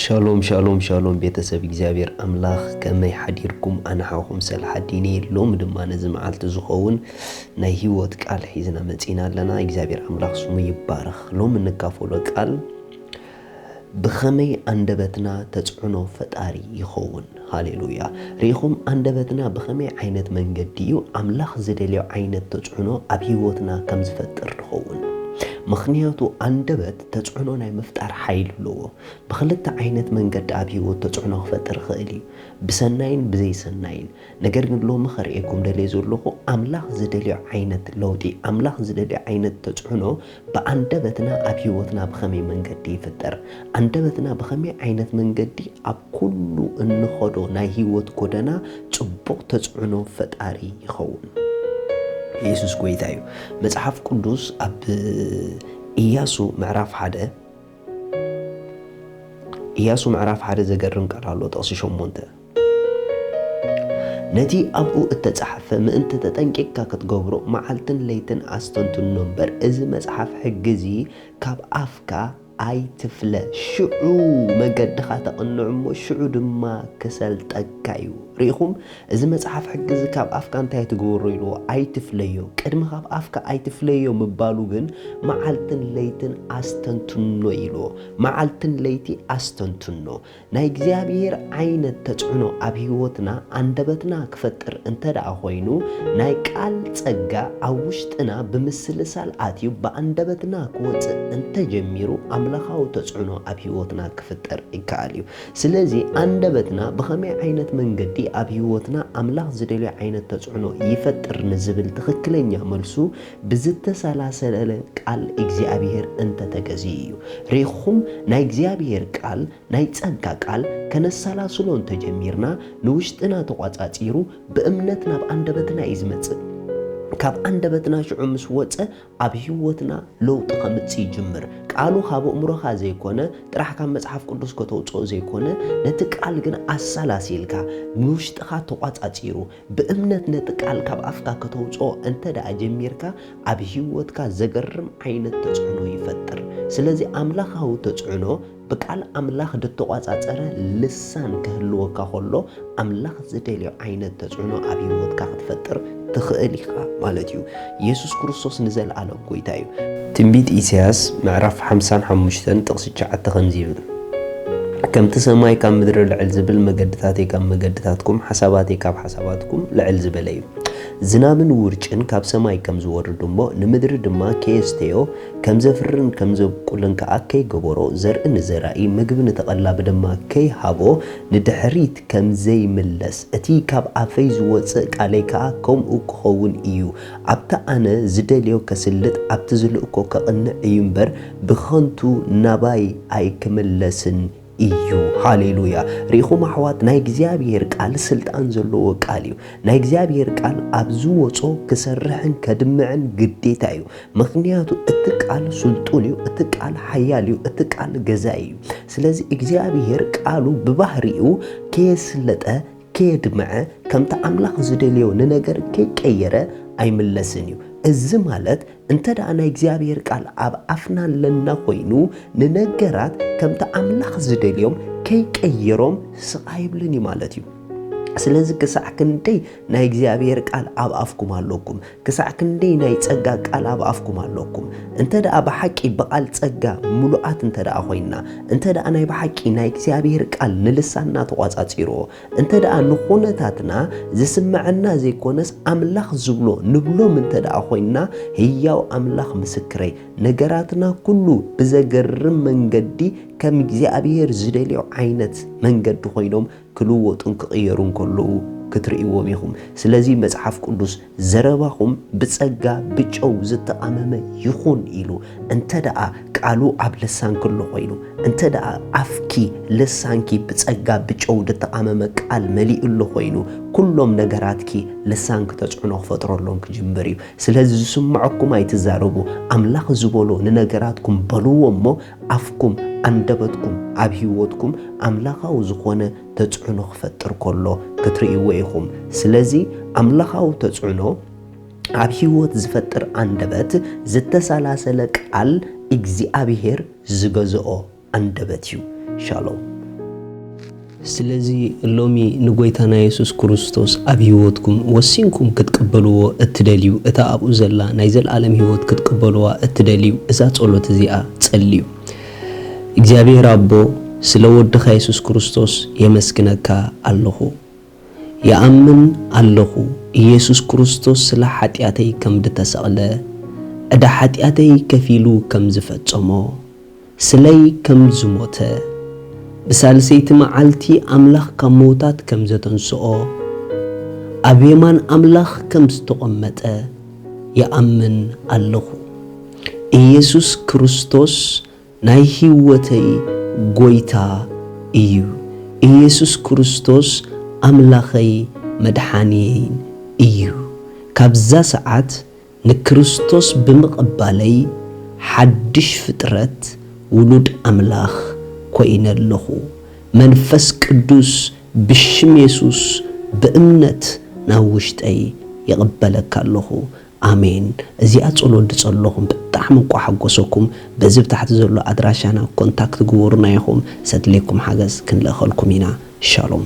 ሻሎም ሻሎም ሻሎም ቤተሰብ እግዚኣብሔር ኣምላኽ፣ ከመይ ሓዲርኩም? ኣነ ሓውኹም ሰልሓዲን እየ። ሎሚ ድማ ነዚ መዓልቲ ዝኸውን ናይ ህይወት ቃል ሒዝና መጺና ኣለና። እግዚኣብሔር ኣምላኽ ስሙ ይባረኽ። ሎሚ እንካፈሎ ቃል ብኸመይ ኣንደበትና ተጽዕኖ ፈጣሪ ይኸውን። ሃሌሉያ። ርኢኹም፣ ኣንደበትና ብኸመይ ዓይነት መንገዲ እዩ ኣምላኽ ዝደልዮ ዓይነት ተጽዕኖ ኣብ ህይወትና ከም ዝፈጥር ንኸውን። ምኽንያቱ ኣንደበት ተጽዕኖ ናይ ምፍጣር ሓይሊ ኣለዎ። ብኽልተ ዓይነት መንገዲ ኣብ ህይወት ተጽዕኖ ክፈጥር ይኽእል እዩ፣ ብሰናይን ብዘይሰናይን። ነገር ግን ሎሚ ከርእየኩም ደልየ ዘለኹ ኣምላኽ ዝደልዮ ዓይነት ለውጢ፣ ኣምላኽ ዝደልዮ ዓይነት ተጽዕኖ ብኣንደበትና ኣብ ህይወትና ብኸመይ መንገዲ ይፍጠር፣ ኣንደበትና ብኸመይ ዓይነት መንገዲ ኣብ ኩሉ እንኸዶ ናይ ህይወት ጎደና ጽቡቕ ተጽዕኖ ፈጣሪ ይኸውን። ኢየሱስ ጎይታ እዩ። መጽሓፍ ቅዱስ ኣብ ኢያሱ ምዕራፍ ሓደ፣ ኢያሱ ምዕራፍ ሓደ ዘገርም ቃል ኣሎ፣ ጥቕሲ ሸሞንተ። ነቲ ኣብኡ እተጻሕፈ ምእንቲ ተጠንቂቕካ ክትገብሮ መዓልትን ለይትን ኣስተንትኖ እምበር፣ እዚ መጽሓፍ ሕጊ እዚ ካብ ኣፍካ ኣይትፍለ። ሽዑ መገድኻ ተቕንዕ እሞ፣ ሽዑ ድማ ክሰልጠካ እዩ። ርኢኹም፣ እዚ መጽሓፍ ሕጊ እዚ ካብ ኣፍካ እንታይ ትግበሮ ኢልዎ? ኣይትፍለዮ። ቅድሚ ካብ ኣፍካ ኣይትፍለዮ ምባሉ ግን፣ መዓልትን ለይትን ኣስተንትኖ ኢልዎ። መዓልትን ለይቲ ኣስተንትኖ። ናይ እግዚኣብሔር ዓይነት ተጽዕኖ ኣብ ህይወትና፣ ኣንደበትና ክፈጥር እንተ ደኣ ኾይኑ፣ ናይ ቃል ጸጋ ኣብ ውሽጥና ብምስልሳል ኣትዩ ብኣንደበትና ክወጽእ እንተ ጀሚሩ፣ ኣምላኻዊ ተጽዕኖ ኣብ ህይወትና ክፍጠር ይከኣል እዩ። ስለዚ ኣንደበትና ብኸመይ ዓይነት መንገዲ ኣብ ህይወትና ኣምላኽ ዝደልዮ ዓይነት ተጽዕኖ ይፈጥር ንዝብል ትኽክለኛ መልሱ ብዝተሰላሰለ ቃል እግዚኣብሔር እንተተገዝዩ እዩ። ርኢኹም፣ ናይ እግዚኣብሔር ቃል ናይ ጸጋ ቃል ከነሰላስሎ እንተጀሚርና፣ ንውሽጥና ተቋጻጺሩ ብእምነት ናብ ኣንደበትና እዩ ዝመጽእ። ካብ ኣንደበትና ሽዑ ምስ ወጸ፣ ኣብ ህይወትና ለውጢ ከምጽእ ይጅምር። ቃሉ ካብ ኣእምሮኻ ዘይኮነ፣ ጥራሕ ካብ መጽሓፍ ቅዱስ ከተውጽኦ ዘይኮነ፣ ነቲ ቃል ግን ኣሰላሲልካ፣ ንውሽጥኻ ተቋጻጺሩ፣ ብእምነት ነቲ ቃል ካብ ኣፍካ ከተውጽኦ እንተ ደኣ ጀሚርካ፣ ኣብ ህይወትካ ዘገርም ዓይነት ተጽዕኖ ይፈጥር። ስለዚ ኣምላኻዊ ተጽዕኖ ብቃል ኣምላኽ ድተቋጻጸረ ልሳን ክህልወካ ከሎ፣ ኣምላኽ ዝደልዮ ዓይነት ተጽዕኖ ኣብ ህይወትካ ክትፈጥር ትኽእል ኢኻ ማለት እዩ። የሱስ ክርስቶስ ንዘለኣለም ጎይታ እዩ። ትንቢት ኢሳያስ ምዕራፍ ሓምሳን ሓሙሽተን ጥቕሲ ትሽዓተ ከምዚ ይብል፣ ከምቲ ሰማይ ካብ ምድሪ ልዕል ዝብል፣ መገድታተይ ካብ መገድታትኩም፣ ሓሳባተይ ካብ ሓሳባትኩም ልዕል ዝበለ እዩ። ዝናብን ውርጭን ካብ ሰማይ ከም ዝወርድ እሞ፣ ንምድሪ ድማ ከየስተዮ፣ ከም ዘፍርን ከም ዘብቁልን ከኣ ከይገበሮ፣ ዘርኢ ንዘራኢ፣ ምግቢ ንተቐላቢ ድማ ከይሃቦ፣ ንድሕሪት ከም ዘይምለስ፣ እቲ ካብ ኣፈይ ዝወጽእ ቃለይ ከኣ ከምኡ ክኸውን እዩ። ኣብቲ ኣነ ዝደልዮ ከስልጥ፣ ኣብቲ ዝልእኮ ከቕንዕ እዩ እምበር፣ ብኸንቱ ናባይ ኣይክምለስን እዩ። ሃሌሉያ። ርኢኹም ኣሕዋት፣ ናይ እግዚኣብሔር ቃል ስልጣን ዘለዎ ቃል እዩ። ናይ እግዚኣብሔር ቃል ኣብ ዝወጾ ክሰርሕን ከድምዕን ግዴታ እዩ። ምኽንያቱ እቲ ቃል ስልጡን እዩ፣ እቲ ቃል ሓያል እዩ፣ እቲ ቃል ገዛኢ እዩ። ስለዚ እግዚኣብሔር ቃሉ ብባህሪኡ ከየስለጠ፣ ከየድምዐ፣ ከምቲ ኣምላኽ ዝደልዮ ንነገር ከይቀየረ ኣይምለስን እዩ። እዚ ማለት እንተ ደኣ ናይ እግዚኣብሔር ቃል ኣብ ኣፍና ኣለና ኮይኑ፣ ንነገራት ከምቲ ኣምላኽ ዝደልዮም ከይቀየሮም ስቕ ኣይብልን እዩ ማለት እዩ። ስለዚ ክሳዕ ክንደይ ናይ እግዚኣብሔር ቃል ኣብ ኣፍኩም ኣለኩም፣ ክሳዕ ክንደይ ናይ ጸጋ ቃል ኣብ ኣፍኩም ኣለኩም። እንተ ደኣ ብሓቂ ብቓል ጸጋ ምሉኣት እንተ ደኣ ኮይንና፣ እንተ ደኣ ናይ ብሓቂ ናይ እግዚኣብሔር ቃል ንልሳንና ተቋጻጺርዎ፣ እንተ ደኣ ንኹነታትና ዝስምዐና ዘይኮነስ ኣምላኽ ዝብሎ ንብሎም እንተ ደኣ ኮይንና፣ ህያው ኣምላኽ ምስክረይ፣ ነገራትና ኩሉ ብዘገርም መንገዲ ከም እግዚኣብሔር ዝደልዮ ዓይነት መንገዲ ኮይኖም ክልወጡን ክቕየሩን ከለዉ ክትርእይዎም ኢኹም። ስለዚ መጽሓፍ ቅዱስ፣ "ዘረባኹም ብጸጋ ብጨው ዝተቓመመ ይኹን" ኢሉ። እንተ ደኣ ቃሉ ኣብ ልሳንኪ ኣሎ ኮይኑ፣ እንተ ደኣ ኣፍኪ ልሳንኪ ብጸጋ ብጨው ዝተቓመመ ቃል መሊኡ ኣሎ ኮይኑ፣ ኩሎም ነገራትኪ ልሳንኪ ተጽዕኖ ክፈጥረሎም ክጅምር እዩ። ስለዚ ዝስምዐኩም ኣይትዛረቡ። ኣምላኽ ዝበሎ ንነገራትኩም በልዎ እሞ፣ ኣፍኩም፣ ኣንደበትኩም ኣብ ህይወትኩም ኣምላኻዊ ዝኾነ ተጽዕኖ ክፈጥር ከሎ ክትርእይዎ ኢኹም። ስለዚ ኣምላኻዊ ተጽዕኖ ኣብ ህይወት ዝፈጥር ኣንደበት፣ ዝተሰላሰለ ቃል እግዚኣብሔር ዝገዝኦ ኣንደበት እዩ። ሻሎም። ስለዚ ሎሚ ንጎይታና የሱስ ክርስቶስ ኣብ ህይወትኩም ወሲንኩም ክትቅበልዎ እትደልዩ፣ እታ ኣብኡ ዘላ ናይ ዘለኣለም ህይወት ክትቅበልዋ እትደልዩ፣ እዛ ጸሎት እዚኣ ጸልዩ። እግዚኣብሔር ኣቦ፣ ስለ ወድኻ የሱስ ክርስቶስ የመስግነካ ኣለኹ። ይኣምን ኣለኹ፣ ኢየሱስ ክርስቶስ ስለ ሓጢኣተይ ከም ዝተሰቕለ፣ ዕዳ ሓጢኣተይ ከፊሉ ከም ዝፈጸሞ፣ ስለይ ከም ዝሞተ፣ ብሳልሰይቲ መዓልቲ ኣምላኽ ካብ ምዉታት ከም ዘተንስኦ፣ ኣብ የማን ኣምላኽ ከም ዝተቐመጠ ይኣምን ኣለኹ። ኢየሱስ ክርስቶስ ናይ ህይወተይ ጎይታ እዩ። ኢየሱስ ክርስቶስ ኣምላኸይ መድሓንየይን እዩ። ካብዛ ሰዓት ንክርስቶስ ብምቕባለይ ሓድሽ ፍጥረት ውሉድ ኣምላኽ ኮይነ ኣለኹ። መንፈስ ቅዱስ ብሽም የሱስ ብእምነት ናብ ውሽጠይ ይቕበለካ ኣለኹ። ኣሜን። እዚኣ ጸሎት ዝጸለኹም ብጣዕሚ እንቋ ሓጎሰኩም። በዚ ብታሕቲ ዘሎ ኣድራሻና ኮንታክት ግበሩና ኢኹም። ዘድልየኩም ሓገዝ ክንልእኸልኩም ኢና። ሻሎም።